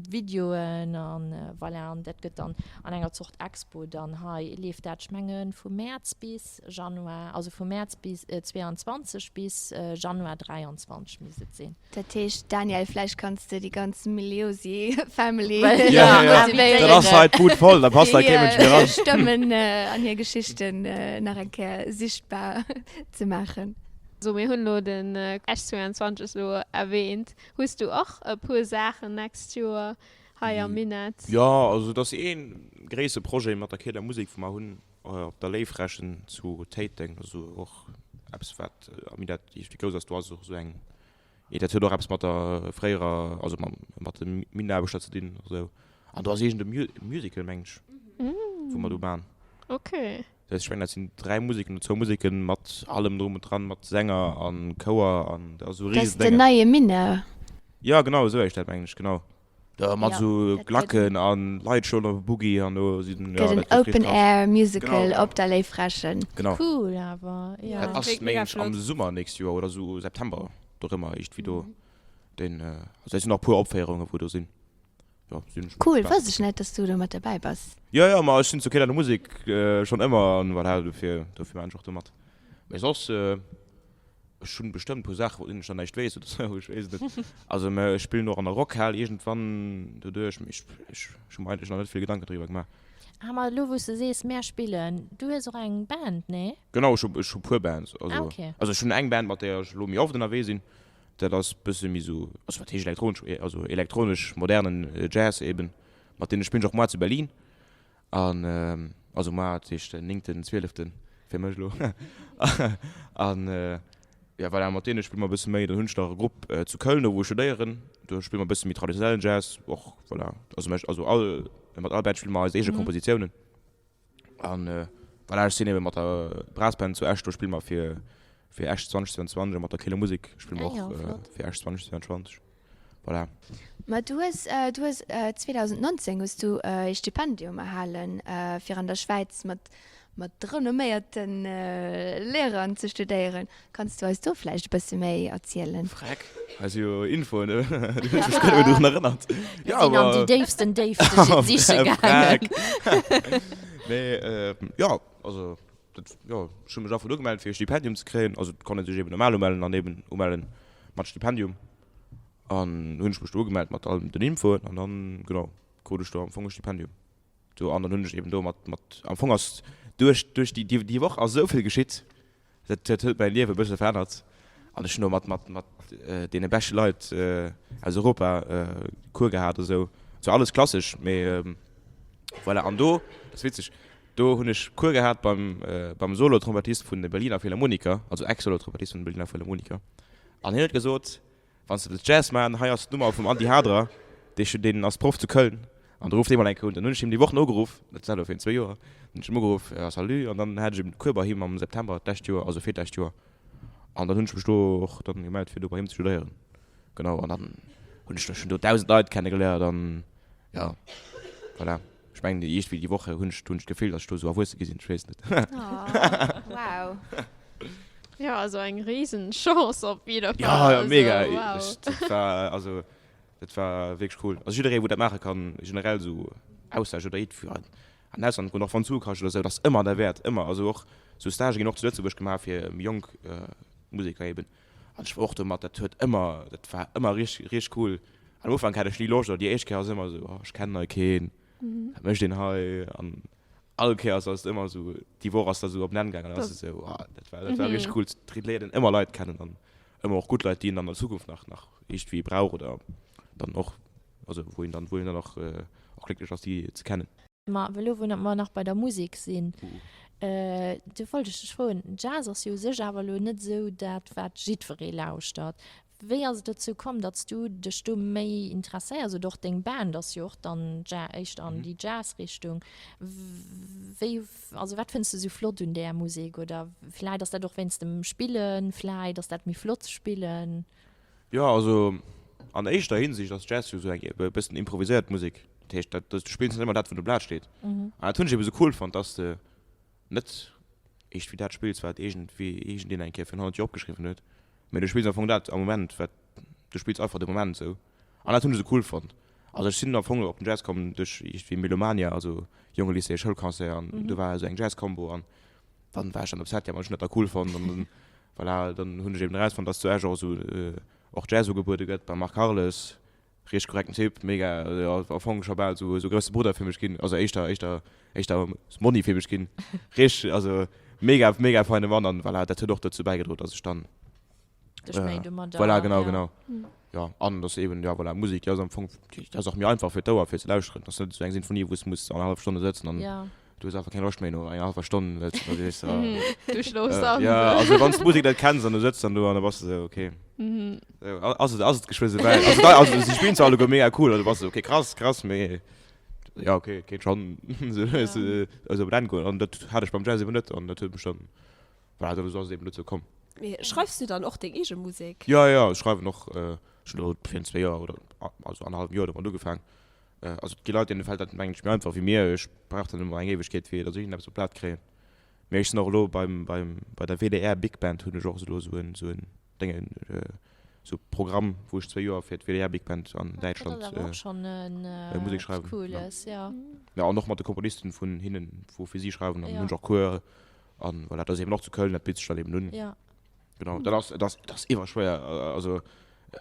Videoen an voilà. An dat gëtt dann an enger Zort Expo dann hei leeft dat, ech menge vu Mäerz bis Januar, also vu Mäerz bis 22 bis Januar 23 misst et sinn. Dat heescht, Daniel, vläicht kanns de déi ganz Miliosi Family motivéieren. Dat ass hei d'Bud voll, da passt hei kee Mënsch méi eran. Hir Stëmmen an hir Geschichten nach eng Kéier sichtbar ze maachen. So mir hunn elo den Esch 22 elo erwähnt. Hues du och e puer Saachen next Joer hei am Minett? Jo, also et ass ee gréisse Projet mat der Keeler Musek wou mer hunn op der Léiffrächen zu Téiteng. Also och eppes wat am Minett iergendwéi grouss ass. Do ass och esou eng, dat huet och eppes mat der fréierer, also mat de Minnenaarbechter ze dinn a sou. An do ass iergend e Musical mengen ech wou mer do man. Ok. Dat heescht, ech mengen, dat sinn 3 Museken oder zwou Museken mat allem drum und dran, mat Sänger an Chouer an dat ass esou e Dat ass den Riesendénge. neie Mineur. Jo, genau esou heescht dat, mengen ech, genau. Da mat Ja, esou dat gëtt Glacken an Leit schloen op e Boogie an do sinn, gëtt jo, en dat gëtt richteg Open krass. Air Genau, Musical genau. op der Léiffrächen. Genau. Cool awer, jo. Dat ass, Kléngt mengen mega ech, am flott. Summer nächst Joer oder esou September dorëmmer iergendwéi do. Deen, also et sinn nach e puer Opféierunge wou do sinn. Jo, sinn ech Cool, gespaant. wosst ech net, dass du do mat derbäi bass. Jo, jo, ma ech sinn zu Kéil an der Musek schonn ëmmer an voilà, dofir, dofir maan ech och do mat. Mee soss, ech hunn bestëmmt e puer Saachen, vun deenen ech nach näischt weess oder sou, ech weess et net. Also mä ech spillen och an der Rockhal iergendwann doduerch, mee ech, ech hu mer eigentlech nach net vill Gedanken driwwer gemaach. Ah, ma elo wou s de sees, mär spillen, du hues och eng Band, nee? Genau, ech hu, ech hu puer Bands, Ah, also, okay. also ech hunn eng Band, mat där ech elo méi oft ënnerwee sinn, Dat ass bësse méi sou, also wat heescht elektronesch, also elektronesch modernen Jazz eben. Mat deene spillen ech och moar zu Berlin. An also moar, dat heescht den néngten zwieleften fir mech elo. An jo voilà, mat deene spille mer e bësse méi. Dann hunn ech nach e Grupp zu Köln, do wou ech studéieren. Do spille mer e bësse méi traditionellen Jazz och, voilà. Also mech, also all, mat all Band spille mer eis eege Kompositiounen. An voilà, ech sinn ebe mat der Brassband zu Esch, do spille mer fir fir Esch 2022 a mat der Keeler Musek spille mer Ah jo, och flott. fir Esch 2022. Voilà. Ma du hues, du hues 2019 hues du ee Stipendium erhalen, fir an der Schwäiz mat mat renomméierte Lehrern ze studéieren. Kanns du eis do vläicht e bësse méi erzielen? Freck, hei si jo Infoen, du hues mech guer net méi drun erënnert. Mir sinn an déi déifsten Déifte siche gaangen. Mee jo, also dat, jo, ech hu mech einfach ugemellt fir e Stipendium ze kréien. Also et konnt ee sech eben normal umellen an eben umellen mat Stipendium. An hunn ech mech do ugemellt mat all den Infoen an dann, genau, krut ech do am Fong e Stipendium. Do an dann hunn ech eben do mat, mat, am Fong ass duerch, duerch déi, déi Woch ass esou vill geschitt, dat dat huet mäi Liewe e bësse verännert an ech hunn do mat, mat, mat deene beschte Leit aus Europa Cours gehat a sou. Zwar alles klassesch, mee voilà. An do, dat ass witzeg, do hunn ech Cours gehat beim, beim Solo-Trompettist vun de Berliner Philharmoniker, also Ex-Solo-Trompettist vun de Berliner Philharmoniker an hien huet gesot, Wann s de wëlls Jazz maachen, hei ass d'Nummer vum Andy Haderer, dee stu deen ass Proff zu Köln an do rufft dee mol eng Kéier un. Dann hunn ech him déi Woch nogeruff, dat war elo virun zwou Joer, hunn ech him ugeruff, ja salut, an dann hat ech eben Cours bei him am September d'lescht Joer, also virlescht Joer, an dann hunn ech mech do och dann gemellt fir do bei him ze studéieren. Genau, an dann hunn ech do schon do 1.000 Leit kennegeléiert an jo, voilà. Ech mengen déi iergendwéi déi Woch hunn ech hunn ech d'Gefill, datt ech do esou erwuesse gi sinn, ech weess net. Oh, wow. Jo, also eng riesen Chance op jidder Fall. Ja, ja, Also, mega. wow. Ech, dat war, also, dat war wierklech cool. Also jidderee wou dat maache kann, generell esou Austausch oder iergendwéi an an Ausland goen, och wann et Sue kascht oder esou, dat ass ëmmer derwäert, ëmmer. Also och esou Stagë ginn och zu Lëtzebuerg gemaach fir méi jonk Museker eben. An ech war och domat, dat huet ëmmer, dat war ëmmer richteg, richteg cool. Am Ufank hat ech ni Loscht, oder déi éischt Kéier ass ëmmer esou, oh ech kennen hei keen, wat mécht een hei? An all Kéiers ass et ëmmer esou, déi Woch ass da esou op en Enn gaangen an da ass et esou, oh dat war, dat war richteg cool. Et léiert een ëmmer Leit kennen an ëmmer och gutt Leit, déi een dann an der Zukunft nach, nach iergendwéi brauch oder dann och, also wou een dann, wou een dann och, och glécklech ass déi ze kennen. Ma elo wou mer nach bei der Musek sinn, do wollt ech dech froen, Jazz ass jo u sech awer elo net esou dat wat jiddweree lauschtert. Wéi ass et dozou komm, datt s du dech do méi interesséiers oder och deng Band ass jo och dann éischter an déi Jazz-Richtung. Wéi, also wat fënns de esou flott un där Musek oder vläit ass dat och wéinst dem Spillen, vläit ass dat méi flott ze spillen? Jo, also an éischter Hinsicht ass Jazz jo sou eng e bëssen improviséiert Musek. Dat heescht, dat, du spills net ëmmer dat, wat um Blat steet. An dat hunn ech ebe sou cool fonnt, dass de net iergendwéi dat spills, wat iergendwéi iergendeen eng Kéier virun 100 Joer opgeschriwwen huet, mee du spills am Fong dat am Moment, wat, du spills einfach de Moment sou. An dat hunn ech sou cool fonnt. Also ech sinn am Fong op den Jazz komm duerch iergendwéi Melomania, also Jongelycée, Schoulconcert, an do war esou eng Jazz-Combo an dann war ech dann op Septième an ech hunn dat da cool fonnt an dann Voilà, dann hunn ech eben erausfonnt, dass zu Esch och esou och Jazz ugebuede gëtt beim Marc Harles. Richteg korrekten Typ, mega, am Fong scho bal esou esou grousse Brudder fir mech ginn, also éischter, éischter, éischter Monni fir mech ginn. Richteg, also mega, mega feine Mann an voilà, dat huet och dozou bäigedroen, dass ech dann Dech méi domadder, voilà, genau, ja. genau. Jo, an dass eben, jo voilà, Musek, déi ass am Fong, déi ass och méi einfach fir d'Ouer fir ze lauschteren. Dat ass net esou eng Sinfonie, wou s de muss annerhallef Stonne sëtzen an Ja. du hues einfach keng Loscht méi no enger hallwer Stonn, well s du da sees, ah, Du schloofs an. Jo, also wann s d'Musek net kenns an du sëtz dann do an da bass de esou, okay, ass et, ass et geschwë souwäit. Also da, also si spillen zwar alleguer mega cool an du bass esou, okay, krass, krass, mee. Jo okay, et kéint schonn esou op en Enn goen an dat hat ech beim Jazz eben net an dat huet mech dann, voilà, esou ass et eben dozou komm. Mee schreifs du dann och deng eege Musek? Jo, jo, ech schreiwen och. Ech hunn elo virun zwee Joer oder also annerhallwem Joer domat ugefaang. Also et gi Leit, deene fält dat mengen ech méi einfach wéi mir. Ech brauch dann ëmmer eng Éiwegkeet fir datt ech iergendeppes op d'Blat kréien. Mee ech sinn och elo beim, beim, bei der WDR Big Band hunn ech och elo esou en, esou en Déngen, esou Programm, wou ech zwee Joer fir d'WDR Big Band an Däitschland Musek schreiwen. Jo, an och mat de Komponisten vun hinnen, wou fir si schreiwen, an hunn ech och Cours. An voilà, dat ass eben och zu Köln, dat bitt sech dann eben un. Genau, dat ass, et ass, et ass iwwerschwéier. Also,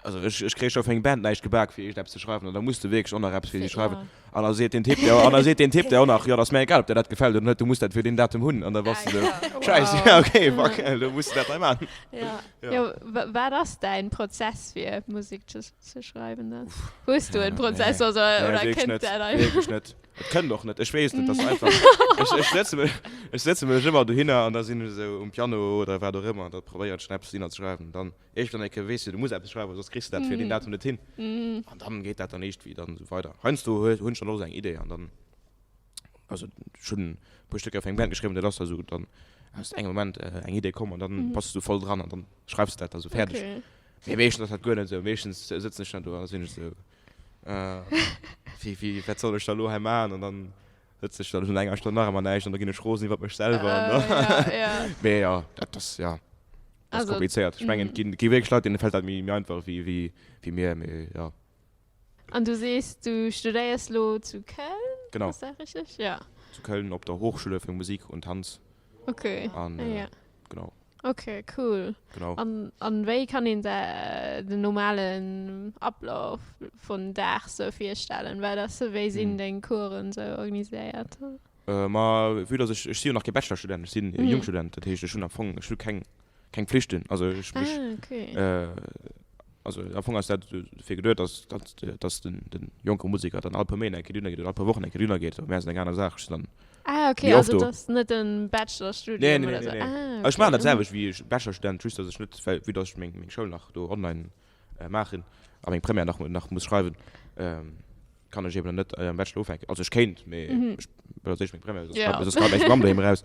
also ech, ech kréie scho fir eng Band näischt gebak, fir iergendeppes ze schreiwen, an da muss de wierklech och nach eppes fir si schreiwen. An da seet den Typ der, an da seet den Typ der och nach, jo, dat ass mir egal, ob der dat gefält oder net, du muss dat fir deen Datum hunn. An da bass de esou, Schäiss, ja, okay, fuck, elo muss de dat hei maachen. Ja. Jo, wat ass däin Prozess, fir Musek ze, ze schreiwen dann? Hues du en Prozess, also, oder kënnt dat einfach? Wierklech net. Et kënnt och net, ech weess net, dat ass einfach, ech, ech sëtze mech, ech sëtze mech ëmmer dohinner an da sinn ech esou um Piano oder wat och ëmmer an da probéieren ech dann eppes dohinner ze schreiwen. Dann iergendwann eng Kéier weess de, du muss eppes schreiwen, soss kriss de dat fir deen Datum net hin. An dann geet dat dann iergendwéi dann esou weider. Heiansdo hu hunn ech dann och esou eng Idee an dann, also ech hunn e puer Stécker fir eng Band geschriwwen, dat ass da esou dann aus engem Moment eng Idee komm an dann bass de esou voll dran an dann schreifs de dat da esou fäerdeg. Mee meeschtens ass dat guer net esou, meeschtens sëtzen ech dann do an da sinn ech esou, Wéi, wéi, wat soll ech da lo hei maachen? An dann sëtz ech dann no enger Stonn nach ëmmer näischt an da ginn ech rosen iwwer mech selwer. An da Ja, ja. Mee jo, dat ass, ja, dat ass komplizéiert. Ech mengen, et ginn, et gi wierklech Leit, deene fält dat méi, méi einfach wéi, wéi, wéi mir, mee jo. An du sees, du studéiers lo zu Köln? Genau. Ass dat richteg? Ja. Zu Köln op der Hochschule für Musik und Tanz. Okay. An, ja. genau. Okay, cool. Genau. An, an wéi kann een se den normalen Ablauf vun Dag sou virstellen? Wat ass, wéi sinn deng Coursen sou organiséiert? Ma vue dass ech, ech si jo nach kee Bachelorstudent, ech sinn Jungstudent, dat heescht ech hunn am Fong, ech hu keng, keng Pflichten. Also ech, ech, Ah, okay. also am Fong ass dat dofir geduet, dass, dass, dass den, den jonke Museker dann all puer Méint eng Kéier dohinner geet oder all puer Wochen eng Kéier dohinner geet. Mä ass eng aner Saach, ech sinn dann Ah, okay, méi oft also do. et ass net en Bachelorstudium Nee, nee, oder nee, sou. nee, nee. Ah, Ech okay. maachen dat selwecht wéi e Bachelorstudent, just dass ech net, well vue dass ech meng, meng Schoul nach do online maachen a meng Première nach, nach muss schreiwen, kann ech eben net am Bachelor ufänken. Also ech kéint, mee ech wëll als éischt meng Première, soss Ja. soss klappt meng Mamm doheem eraus.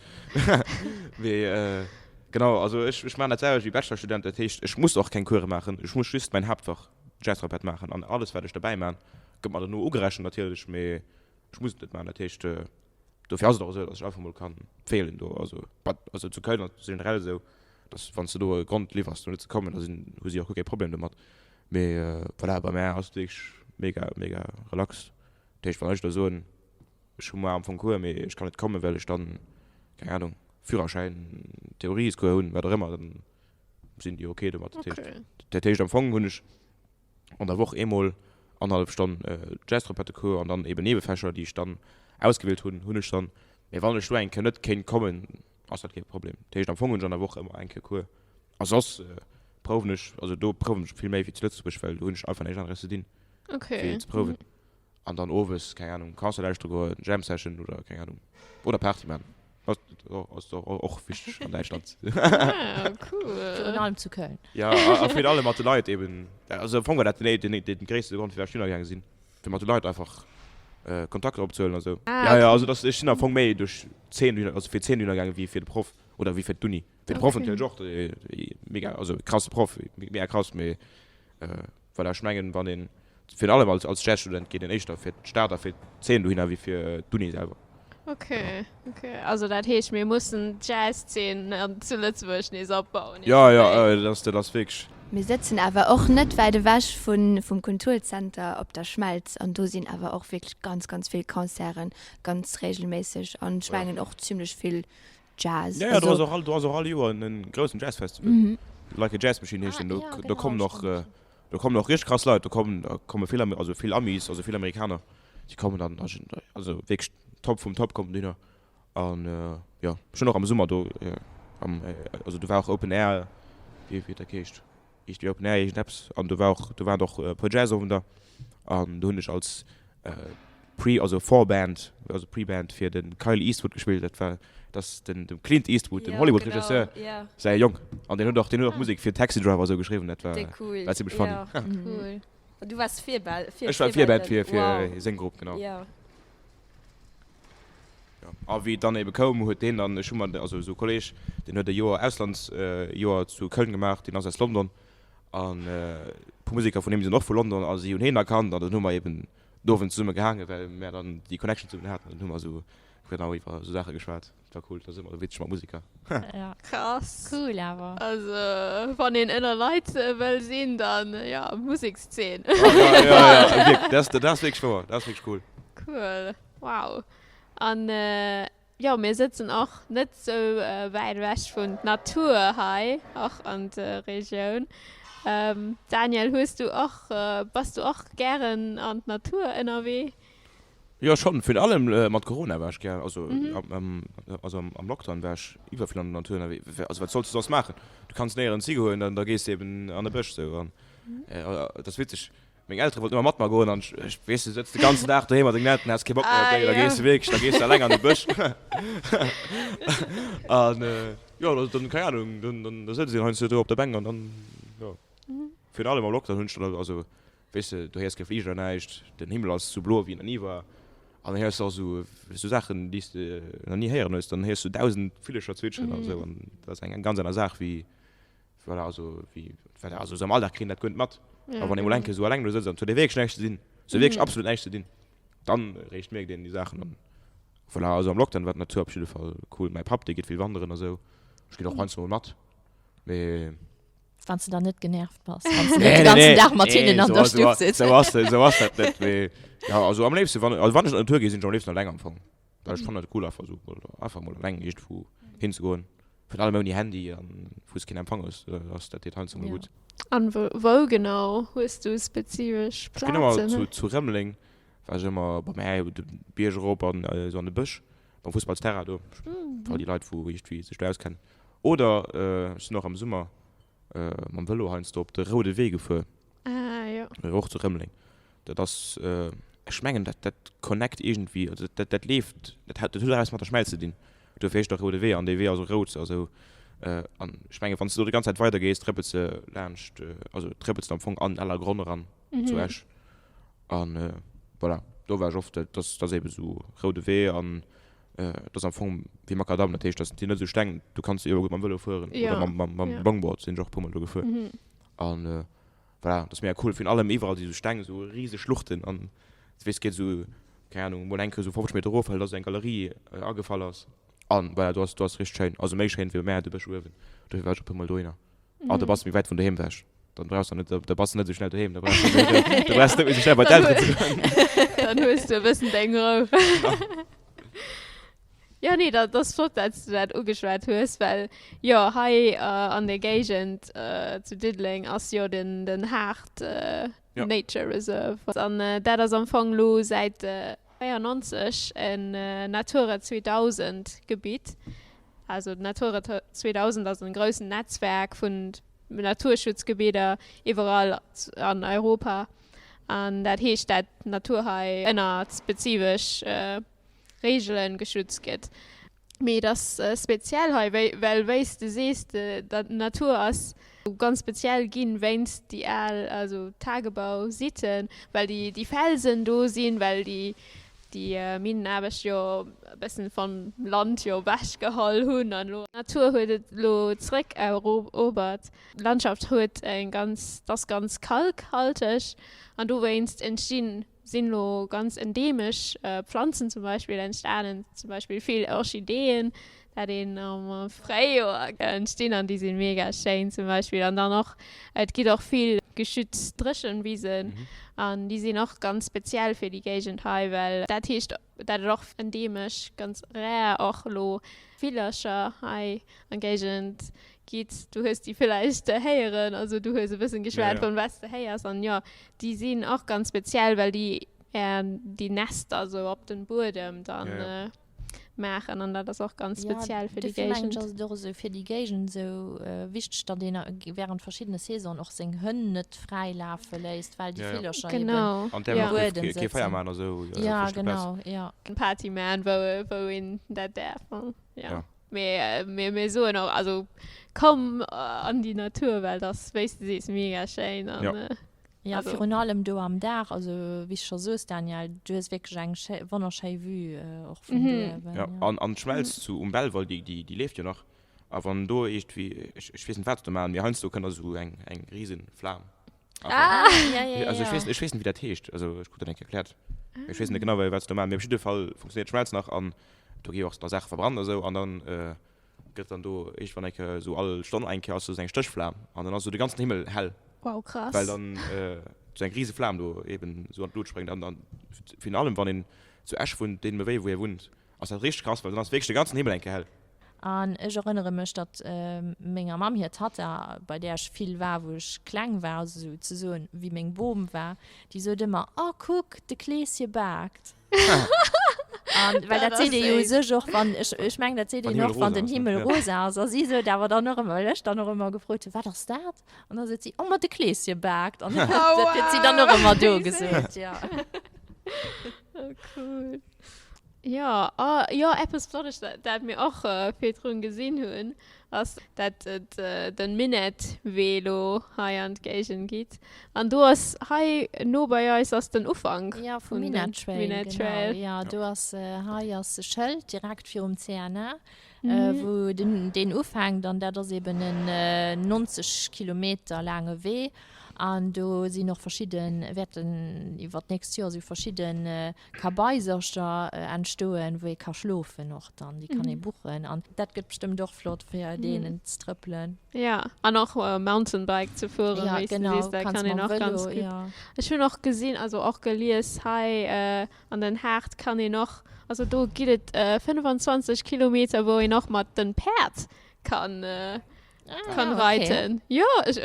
Mee genau, also ech, ech maachen dat selwecht wéi Bachelorstudent, dat heescht ech muss och keng Course maachen, ech muss just mäin Haaptfach Jazztrompett maachen an alles wat ech derbäi maan, gëtt mer dono ugerechent natierlech, mee Ech muss et net maachen. Dat heescht, dofir ass et och esou, datt ech einfach mol ka feelen do. Also, also zu Köln ass et generell esou, datt wann s de do e Grond liwwers, do net ze kommen, da sinn, hu si och guer kee Problem domat. Mee voilà, bei mär ass et wierklech mega, mega relax. Dat heescht, wann ech elo soen, ech hu muer am Fong Cours, mee ech kann net kommen, well ech dann, keng Ahnung, Führerschäin, Theoriescours hunn, wat och ëmmer, dann sinn déi ok domat. Dat heescht, dat heescht am Fong hunn ech an der Woch eemol annerhallef Stonn Jazztrompettecours an dann eben Niewefächer, déi ech dann ausgewielt hunn, hunn ech dann. Mee wann ech do eng Kéier net kéint kommen, ass dat kee Problem. Dat heescht, am Fong hunn ech an der Woch ëmmer eng Kéier Cours. A soss prouwen ech, also do prouwen ech vill méi wéi zu Lëtzebuerg, well do hunn ech einfach näischt aneres ze dinn, wéi ze prouwen. An dann owes, keng Ahnung, Concert lauschtere goen, Jam Session oder keng Ahnung, oder Party man. Ass ass och wichteg an Däitschland. Ah, cool. Virun allem zu Köln. Ja, a virun allem mat de Leit eben. Also am Fong war dat den, den, den gréisste Grond, firwat ech dohinner gaange sinn, fir mat de Leit einfach Kontakter opzehuelen a sou. Ah, Ja, ja, okay. also dass ech sinn am Fong méi duerch d'Zeen dohinner, also fir d'Zeen dohinner gaange wéi fir de Proff oder wéi fir d'Uni. Fir de Proff Okay. natierlech och, mega, also krasse Proff, mega krass, mee Voilà, ech mengen, wann een, virun allem als, als Jazzstudent geet een éischter fir d'Stad a fir d'Zeen dohinner wéi fir d'Uni selwer. Okay, okay. Also dat heescht, mir mussen d'Jazz-Zeen an zu Lëtzebuerg nees opbauen Jo, jo, iergendwéi. dat ass, dat ass wierklech. Mir sëtzen awer och net wäit ewech vun, vum Kulturzenter op der Schmelz an do sinn awer och wierklech ganz, ganz vill Concerten, ganz regelméisseg an ech mengen och zimlech vill Jazz. Ja, ja, do ass och all, do ass och all Joer en groussen Jazzfestival. Like a Jazz Machine heescht den. Do, do kommen och, do kommen och richteg krass Leit. Do kommen, da komme vill, also vill Amis, also vill Amerikaner, déi kommen dann, also wierklech Top vum Top kommen dohinner. An jo, ech hunn och am Summer do am, also do war och Open Air, wéi huet dat geheescht? Iergendwéi Open Air iergendeppes an do war och, do waren och e puer Jazzowender an do hunn ech als Pre, also Vorband, also Pre-Band fir de Kyle Eastwood gespillt. Dat war, dat ass den dem Clint Eastwood, dem Hollywood-Regisseur, säi Jong. An deen huet och, deen huet och Musek fir Taxi Driver a sou geschriwwen. Dat war, war zimmlech funny. Cool. An du waars Virband? Ech war Virband fir, fir seng Grupp, genau. Jo, a wéi et dann ebe koum, huet deen dann, ech hu mat, also esou e Kolleg, deen huet e Joer Auslandsjoer zu Köln gemaach, deen ass aus London, an e puer Museker vun him sinn och vu London, a si hunn heen erkannt, an dann hu mer eben den Owend zesumme gehaangen, well mär dann déi Connection zesummen haten, an dann hu mer esou genau iwwer esou Saache geschwat. Dat war cool, dat ass ëmmer witzeg mat Museker. Ja. Krass. Cool awer. Also wann een ënner Leit wëll sinn, dann jo, Musekszeen. Ja, ja, ja, ja, wierk, dat ass, dat ass wierklech wouer, dat ass wierklech cool. Cool, wow. An jo, mir sëtzen och net sou wäit ewech vun d'Natur hei, och an d'Regioun. Daniel, hues du och, bass du och gären an d'Natur ënnerwee? Jo schonn, virun allem mat Corona war ech gär, also also am Lockdown war ech iwwer vill an der Natur ënnerwee. Also wat solls de soss maachen? Du kanns néierens higoen, dann da gees de eben an e Bësch sou an et ass witzeg, meng Eltere wollten ëmmer mat mer goen an ech, weess de, sëtz de ganzen Dag doheem mat dengen Elteren, has kee Bock méi op déi, da gees de wierklech, da gees de eleng an de Bësch an jo dann, keng Ahnung, dann dann da sëtz een heiansdo do op der Bänk an dann jo. Virun allem am Lockdown hunn ech dann also Weess de, du héiers kee Fliger, näischt, den Himmel ass sou blo wéi en nach ni war. An dann héiers de och sou, sou Saachen, déi s de nach ni héieren hues. Dann héiers du 1.000 Villercher zwitscheren an esou. An dat ass eng ganz aner Saach wéi, voilà, also wéi, voilà, also sou am Alldag kritt een dat guer net mat. A wann ee mol eng Kéier sou eleng do sëtzt an et huet ee wierklech näischt ze dinn, sou wierklech absolut näischt ze dinn, dann eréischt mierkt een déi Saachen. An voilà, also am Lockdown war d'Natur op jidde Fall cool. Mäi Papp, dee geet vill wanderen a sou. Ech ginn och heiansdo mol mat, mee. Wann s de dann net genervt bass, wann s de net de ganzen Dag mat hinnen an der Stuff sitz. Sou ass sou ass dat net, mee jo, also am léifste wann, also wann ech an d'Natur gi sinn ech am léifsten eleng am Fong, well ech fannen et cool einfach sou mol einfach mol eleng iergendwou hinzegoen, virun allem ouni Handy an wou s keen Empfang hues, ass dat deet heiansdo mol gutt. An wou genau hues du spezifesch Ech ginn ëmmer zu zu Rëmeleng, war ech ëmmer bei mär de Bierg erop an esou an de Bësch beim Fussballsterrain do, fir all déi Leit wou iergendwéi sech do auskennen. Oder ech sinn och am Summer mam Vëlo heiansdo op de Roude Wee gefuer. Ah jo. Och zu Rëmeleng. Dat ass, ech mengen dat dat connect iergendwéi, also dat dat leeft, dat hat dat huet eppes mat der Schmelz ze dinn. Duerfir heescht et och Roude Wee an dee Wee ass och rout a sou. An ech mengen, wann s de do déi ganz Zäit weider gees, trëppels de laanscht, also trëppels de am Fong an den Ellergronn eran zu Esch. An voilà, do war ech oft. Dat ass dat ass eebe sou Roude Wee an Dat ass am Fong wéi Makadam, dat heescht, dat sinn net esou Steng, du kanns iwwer gutt mam Vëlo fueren Ja, oder mam, mam, mam ja. Longboard sinn ech och e puermol do gefuer. Mhm. An voilà, dat ass mega cool. Virun allem iwwerall si sou Steng, esou riseg Schluchten an du weess, geet esou, keng Ahnung, mol eng Kéier esou 50 Meter erof, well da sou eng Galerie agefall ass. An voilà, do ass, do ass richteg schéin, also méi schéin wéi bei mär de Bësch uewen. Dofir war ech och e puermol dohinner. Ah, da bass de méi wäit vun doheem ewech. Dann brauchs du net, da bass du net esou schnell doheem, da brauchs du net, da brauchs du net méi esou schnell bei d'Elteren ze goen. Dann hues du e bëssen deng Rou. Jo, nee, dat ass flott, dat s du dat ugeschwat hues, well jo, hei an der Géigend zu Diddeleng ass jo den, den Haard Nature Reserve. An dat ass am Fong lo säit 94 en Natura 2000 Gebitt. Also Natura 2000 ass en groussen Netzwerk vun Naturschutzgebidder iwwerall an Europa. An dat heescht, dat d'Natur hei ënner spezifesch Reegelen geschützt gëtt. Mee et ass speziell hei, well wéi s de sees, d'Natur ass ganz speziell ginn wéinst déi al, also Tagebausitten, well déi Felsen do sinn, well déi déi Minnenaarbecht jo e bëssen vam Land jo ewech geholl hunn an elo d'Natur huet et elo zréck erobert. D'Landschaft huet eng ganz, ass ganz kalkhalteg an dowéinst entstinn, sinn elo ganz endeemesch Pflanzen zum Beispill entstanen, zum Beispill vill Orchideeën, dat een am Fréijoer entstinn an déi sinn mega schéin zum Beispill. An dann och, et gitt och vill geschützt Dréchenwisen an déi sinn och ganz speziell fir déi Géigend hei, well dat heescht, dat et och endeemesch, ganz rare och elo Villercher hei an Géigend gitt. Du hues déi villäicht héieren, also du hues e bëssen geschwat vun wat s de héiers an jo, déi sinn och ganz speziell, well déi déi Nester sou op den Buedem dann maachen an dat ass och ganz speziell fir déi Dofir mengen Géigend. ech ass et och esou fir déi Géigend esou wichteg, datt een während verschiddene Saisonen och seng Hënn net fräi lafe léisst, well déi Villercher eben Genau, An där ja. och Buedem kee Feier sëtzen. maachen a sou op Ja, verschiddene genau, Plazen. ja. Party man, wou wou een dat däerf, ja. Ja. Mee mir mir soen och, also komm an déi Natur, well dat ass, wéi s de sees, mega schéin an Ja. Ja, Also- virun allem do am Daach, also wéi s de scho soos, Daniel, du hues wierklech eng schéi, wonnerschéi Vue och vun do uewen. Ja, an, an d'Schmelz zu um Belval, déi, déi, déi leeft jo nach. A wann do iergendwéi, ech, ech weess net, wat se do maachen, mee heiansdo kënnt da sou eng, eng risen Flam. Ah, ja, ja, ja. Also ech weess, ech weess net, wéi dat heescht. Also ech krut dat eng Kéier erkläert. Mee ech weess net genau, wat se do maachen. Mee op jidde Fall funktionéiert d'Schmelz nach an do gi jo och da Saache verbrannt a sou. An dann gëtt dann do iergendwann eng Kéier esou all Stonn eng Kéier ass do esou eng Stéchflam an dann ass esou de ganzen Himmel hell. Wow, krass. Well dann esou eng rise Flam do eben esou an d'Lut spréngt. An dann virun allem wann een zu Esch wunnt, deemno wéi wou ee wunnt, ass dat richteg krass, well dann ass wierklech de ganzen Himmel eng Kéier hell. An ech erënnere mech, datt menger Mamm hir Tatta, bei där ech vill war, wou ech kleng war, also sou ze soen, wéi meng Bom war, déi sot ëmmer, Oh kuck, de Kleeschen baakt. An well dat seet ee jo u sech och, wann, ech, ech mengen, dat seet een och, wann den Himmel rosa ass. A si sot awer dann och ëmmer, well ech dann och ëmmer gefrot hunn, Wat ass dat? An da sot si, Oh, ma de Kleeschen baakt. An dat huet si dann och ëmmer do gesot, jo. Oh, cool. Jo, oh, jo, eppes Flottes, dat mir och virdrun gesinn hunn, ass, dat et den Minett-Wee lo hei an d'Géigend gitt. An do ass hei no bei eis ass den Ufank Ja, vum vun dem Minett Trail, Minett genau. Trail. Jo, do ass, hei ass e Schëld direkt virum CNA, wou den, deen ufänkt. An dat ass eben en 90 Kilometer laange Wee. An do sinn och verschidden, wäerten iwwer d'nächst Joer sou verschidden Kabaisercher entstoen, wou ee ka schlofen och dann, déi kann ee buchen an dat gëtt bestëmmt och flott fir deenen ze trëppelen. Jo, an och Mountainbike ze fueren, wéi s de sees, dat kann een och ganz gutt. Ech hunn och gesinn, also och gelies, hei an den Haard kann een och, also do gitt et 25 Kilometer, wou een och mat den Päerd kann Ah, kann okay. reiten. Jo, ech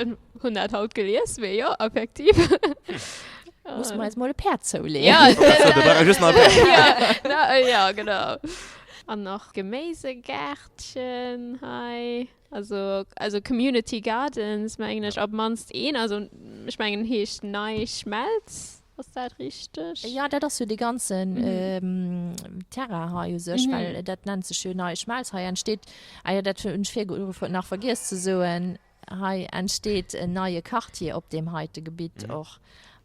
hunn dat haut gelies, mee jo, effektiv. Muss mer eis mol e Päerd zouleeën. Ja, da brauch just nach e Päerd. Ja, na, ja, genau. An nach Geméisegärtchen hei. Also, also Community Gardens, mengen ech, op d'mannst een. Also, ech mengen, heescht Nei Schmelz. Ass dat richteg? Jo, dat ass jo dee ganzen Terrain hei u sech, well dat nennt sech jo Nei Schmelz. Hei entsteet, ah jo, dat hunn ech virdru nach vergiess ze soen, hei entsteet en neie Quartier op deem heite Gebitt och.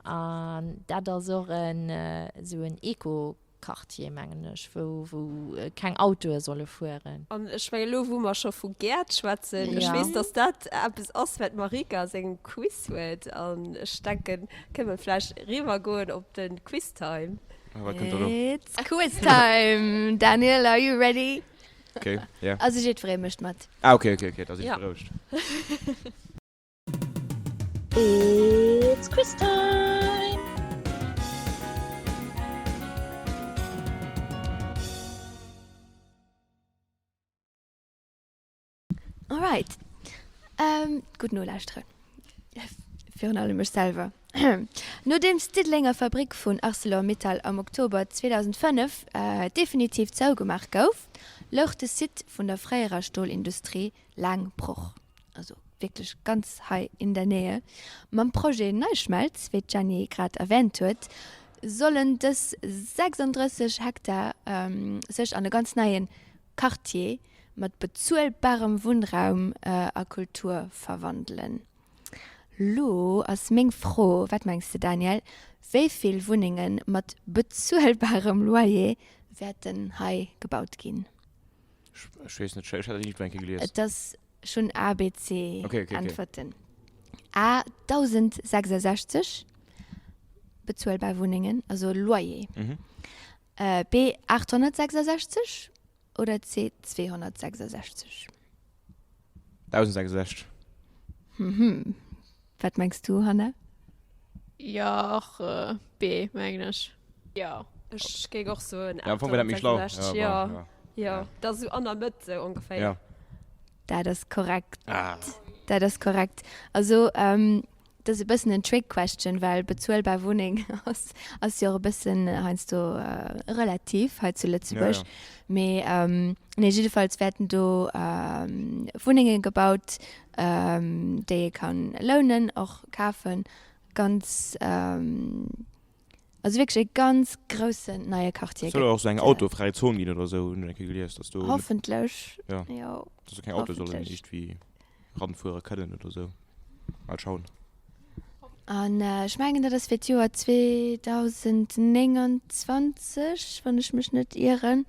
An dat ass och en esou en Eco. Quartier, mengen ech, wou, wou keng Autoe solle fueren. An ech mengen, elo wou mer scho vu Gäert schwätzen, ech weess, dass dat eppes ass, wat d'Marika a sengem Quiz huet. An ech denken, kënne mer vläicht eriwwergoen op de Quiz-Time. Ah, wat kënnt da lo? It's Quiz Time! Daniel, are you ready? Okay, yeah. Also jiddweree mécht mat. Ah, okay, okay, okay, da sinn ech berouegt. It's quiz time! Alright. Gutt nolauschteren. Virun allem mech selwer. Nodeems d'Diddelenger Fabrick vun Arcelor-Mittal am Oktober 2005 definitiv zougemaach gouf, louch de Site vun der fréierer Stolindustrie laang broch. also wierklech ganz hei in der Nähe. Mam Projet NeiSchmelz, wéi d'Jenny grad erwähnt huet, sollen dës 36 Hektar sech an e ganz neie Quartier mat bezuelbarem Wunnraum a Kultur verwandelen. Lo ass meng Fro, wat mengs de Daniel, wéi vill Wunnenge mat bezuelbarem Loyer wäerten hei gebaut ginn? Ech weess net, ech hat dat iergendwou eng Kéier gelies. Et ass schonn A, B, C Okay, okay, okay. Äntwerten. A, 1.066 bezuelbar Wunnengen, also Loyer. Mhm. B, 866 oder C, 266? 1.066. Mhm. Wat mengs du, Hanna? Jo, och B, mengen ech. Jo. Ech géing och soen Ja, am Fong wär dat méi schlau. 866, jo. Jo, dat ass esou an der Mëtt esou ongeféier. Ja. Dat ass korrekt. Ah. Dat ass korrekt. Also, dat ass e bëssen en Trick Question, well bezuelbar Wunneng ass, ass jo och e bëssen heiansdo relativ hei zu Lëtzebuerg. Ja, ja. Mee, nee, jiddefalls wäerten do Wunnenge gebaut, déi ee kann lounen, och kafen. Ganz, also wierklech e ganz groussen neie Quartier Et soll och gëtt. esou eng autofräi Zon ginn oder esou, hunn ech eng Kéier gelies, dass do net, Hoffentlech, ja, jo, dass do keng Autoe sollen hoffentlech. iergendwéi ranfuere kënnen oder esou. Mal schauen. An ech mengen, dat ass fir d'Joer 2029, wann ech mech net ieren.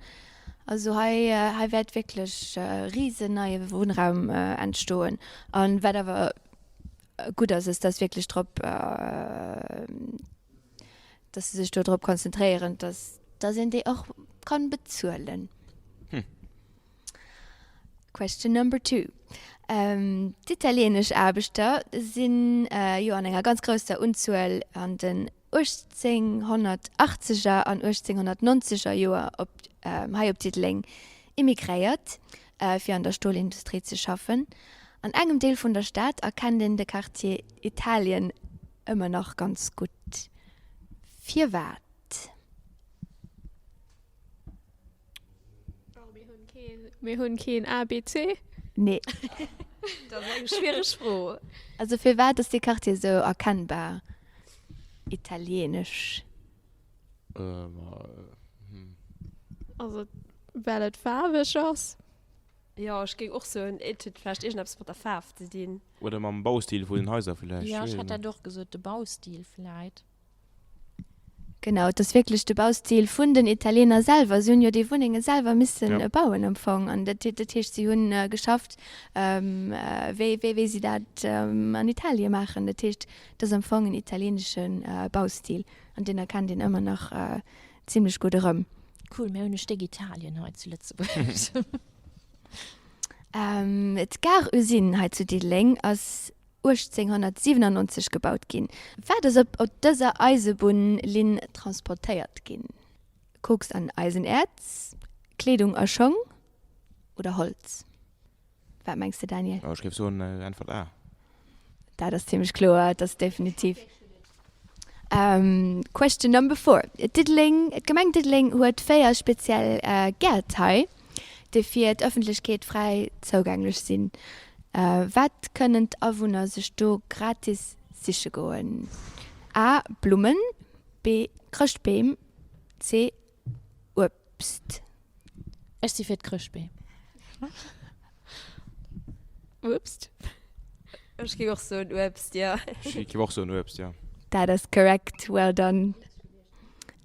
Also hei, hei wäert wierklech e risen neie Wunnraum entstoen. An wat awer gutt ass, ass, dass wierklech drop, dass se sech do drop konzentréieren, dass, dass een déi och kann bezuelen. Question number two. D'italieenesch Aarbechter sinn jo an enger ganz grousser Unzuel an den 1880er an 1890er Joer op hei op Diddeleng immigréiert, fir an der Stolindustrie ze schaffen. An engem Deel vun der Stad erkennt een de Quartier Italien ëmmer nach ganz gutt. Firwat? Mir hunn keen ABC. Nee. Dat ass eng schwiereg Fro. Also firwat ass dee Quartier esou erkennbar italienesch? Also well et faarweg ass. Jo, ech géing och soen, et huet vläicht iergendeppes mat der Faarf ze dinn. Oder mam Baustil vun den Haiser vläicht. Jo, ech hätt dat och gesot, de Baustil vläit. Genau, et ass wierklech de Baustil vun den Italiener selwer. Si hunn jo déi Wunnenge selwer misse bauen am Fong. An dat heescht, si hu geschafft, wéi wéi si dat an Italie maachen. Dat heescht, et ass am Fong en italienesche Baustil an deen erkennt een ëmmer nach zimlech gutt erëm. Cool, mir hunn e Stéck Italien hei zu Lëtzebuerg. D'Gare-Usine hei zu Diddeleng ass 1897 gebaut ginn. Wat ass op dëser Eisebunnlinn transportéiert ginn? Koks an Eisenäerz, Kleedung a Schong oder Holz? Wat mengs de Daniel? Ech géif soen Äntwert A. Dat ass zimmlech kloer, et ass definitiv. Question number four, Diddeleng, D'Gemeng Diddeleng huet 4 speziell Gäert hei, déi fir d'Ëffentlechkeet fräi zougänglech sinn. Wat kënnen d'Awunner sech do gratis siche goen? A, Blummen, B, Chrëschtbeem, C, Uebst. Ech si fir d'Chrëschtbeem. Uebst. Ech géing och soen Uebst, jo. Ech géif och soen Uebst, jo. Dat ass korrekt, well done.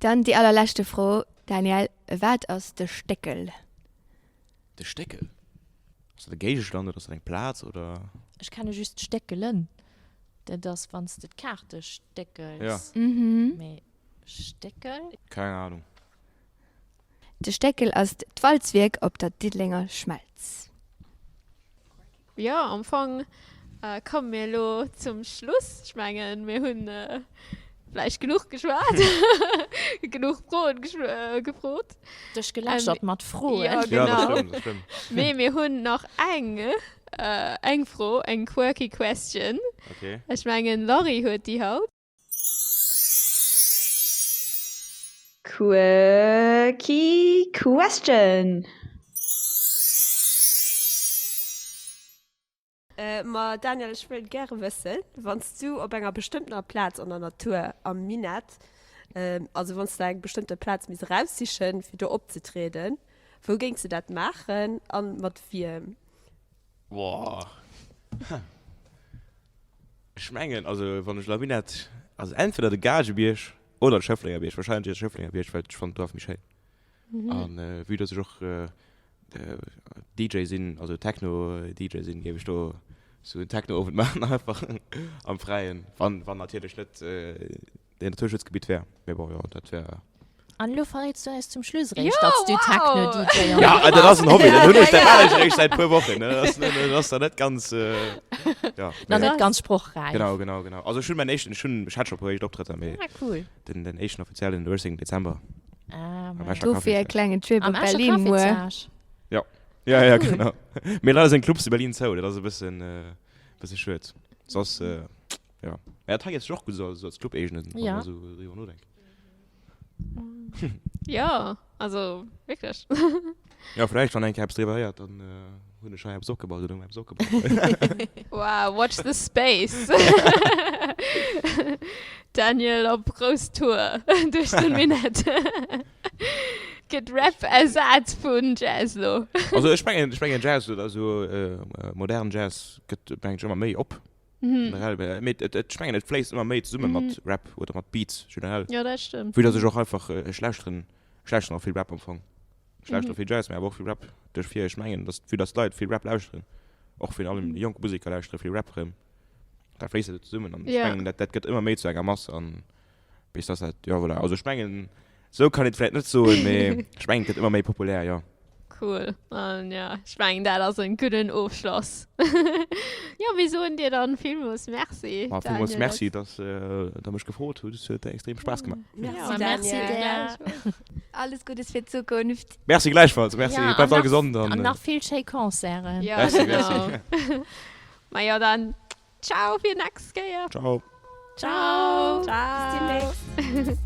Dann déi allerleschte Fro, Daniel, Wat ass de Stéckel? De Stéckel? Ass dat e Géigestand oder ass dat eng Plaz oder? Ech kenne just d'Stéckelen. Dat ass wann s de d'Kaarte stéckels. Jo. Mee Stéckel? Keng Ahnung. De Stéckel ass d'Walzwierk op der Diddelenger Schmelz. Jo, am Fong komme mir elo zum Schluss. Ech mengen, mir hu vläicht genuch geschwat, genuch Froen gefrot. Dech gelächert mat Froen. Jo, genau. Mee mir hunn nach eng, eng Fro, eng quirky question. Ech mengen, d'Laurie huet déi haut. Quirky Question! Ma Daniel, ech wëll gäre wëssen, wann s du op enger bestëmmtener Plaz an der Natur am Minett, also wann s de eng bestëmmte Plaz misst eraussichen, fir do opzetrieden, wou géings de dat maachen an mat wiem? Boah. Ech mengen, also wann ech Laminett, also entweder de Gaagebierg oder de Schëfflenger Bierg, wahrscheinlech de Schëfflenger Bierg, well ech fannen d'Duerf méi schéin. An vue dass ech och DJ sinn, also Techno-DJ sinn, géif ech do sou en Techno-Owend maachen einfach am Fräien, wann wann natierlech net den Naturschutzgebitt wär. Mee bon, jo, dat wär. An elo verréits du eis zum Schluss eréischt, datt s du Techno-DJ an. Ja, dat ass en Hobby, dat hunn ech, dat maachen ech eréischt säit puer Wochen, ne? Dat ass, dat ass nach net ganz, ja. Nach net ganz sprochräif. Genau, genau, genau. Also ech hunn mäin éischten, ech hunn, ech hat scho e puer éischt Optrëtter, mee. Ah, cool. Den, den éischten offiziellen, den 18. Dezember. Ah, Am Escher Dofir e Café. klengen Trip Am op Escher Berlin muer. Cafézage. Ja, ja, ja, Ah, cool. genau. Mee leider sinn d'Clubs zu Berlin zou, dat ass e bëssen, bësse schued. Soss, ja. Mä dat hei géif sech och gutt esou als Club eegnen, wann Ja. ech esou driwwer nodenken. Ja, also wierklech. Ja, vläicht, wann eng Kéier eppes driwwer héiert, dann hunn ech hei eppes opgebaut oder hu mer eppes opgebaut. Wow, watch the space! Daniel op grouss Tour duerch den Minett. Gëtt Rap ersat vun Jazz lo? Also ech mengen, ech mengen Jazz oder esou modernen Jazz gëtt mengen ech ëmmer méi op. Generell, mee et, ech mengen, et fléisst ëmmer méi zesumme mat Rap oder mat Beats generell. Jo, dat stëmmt. Vue dass ech och einfach, ech lauschteren, ech lauschteren och vill Rap am Fong. Ech lauschtere vill Jazz, mee awer och vill Rap. Duerfir, ech mengen, dass, vue dass d'Leit vill Rap lauschteren, och virun allem déi jonk Museker lauschtere vill Rap erëm, da fléisst dat esou zesummen an ech mengen, dat, dat gëtt ëmmer méi zu enger Mass an bis dass dat, jo voilà. Also ech mengen, esou kann een et vläicht net soen, mee ech mengen, et gëtt ëmmer méi populär, jo. Cool. An ja, ech mengen dat ass en gudden Ofschloss. Jo, mir soen dir dann villmools Merci. Ma villmools Merci, dass der mech gefrot hutt. Et huet extrem Spaass gemaach. Merci Daniel. Alles Guddes fir d'Zukunft. Merci gläichfalls. Merci. Bleift all gesond an. An nach vill schéi Concerten. Ja, merci, merci. Ma jo dann, ciao fir nächst Kéier. Ciao. Ciao. Ciao. Bis demnächst.